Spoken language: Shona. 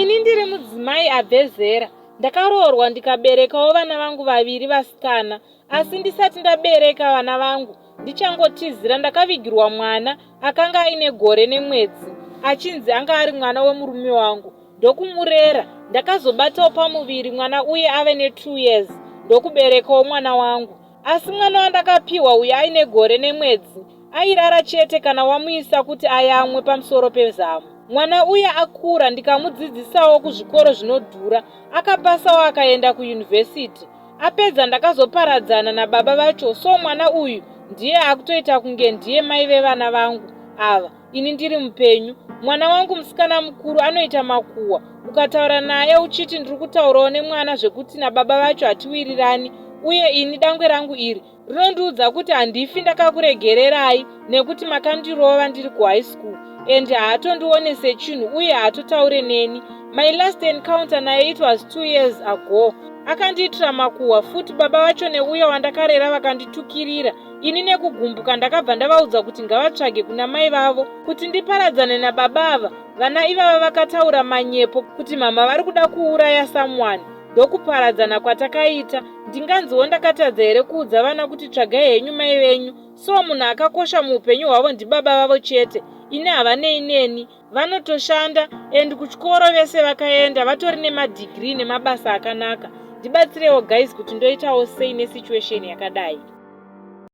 Ini ndiri mudzimai abve zera. Ndakaroorwa ndikaberekawo vana vangu vaviri vasikana. Asi ndisati ndabereka vana vangu, ndichangotizira ndakavigirwa mwana akanga aine gore nemwedzi achinzi anga ari mwana wemurume wangu ndokumurera. Ndakazobatawo pamuviri mwana uye ave ne2 years ndokuberekawo mwana wangu. Asi mwana wandakapiwa uyu aine gore nemwedzi airara chete kana wamuisa kuti ayamwe pamusoro pezamu. Mwana uya akura ndikamudzidzisawo kuzvikoro zvinodhura akapasawo akaenda kuyunivhesiti. Apedza ndakazoparadzana nababa vacho so mwana uyu ndiye akutoita kunge ndiye mai vevana vangu ava ini ndiri mupenyu. Mwana wangu musikana mukuru anoita makuhwa ukataura naye uchiti ndiri kutaurawo nemwana zvekuti nababa vacho hatiwirirani uye ini dangwe rangu iri rinondiudza kuti handifi ndakakuregererai nekuti makandirova ndiri kuhigh school and haatondione sechinhu uye haatotaure neni. My last encounter naye it was 2 years ago. Akandiitira makuhwa futi baba vacho neuya wandakarera vakanditukirira. Ini nekugumbuka ndakabva ndavaudza kuti ngavatsvage kuna mai vavo kuti ndiparadzane nababa ava. Vana ivava vakataura manyepo kuti mhamha vari kuda kuuraya someone ndokuparadzana kwatakaita. Ndinganziwo ndakatadza here kuudza vana kuti tsvagai henyu mai venyu? So munhu akakosha muupenyu hwavo ndibaba vavo chete. Ini havanei neni. Vanotoshanda and kuchikoro vese vakaenda vatori nemadegree nemabasa akanaka. Ndibatsirewo guys kuti ndoitawo sei nesituation yakadai.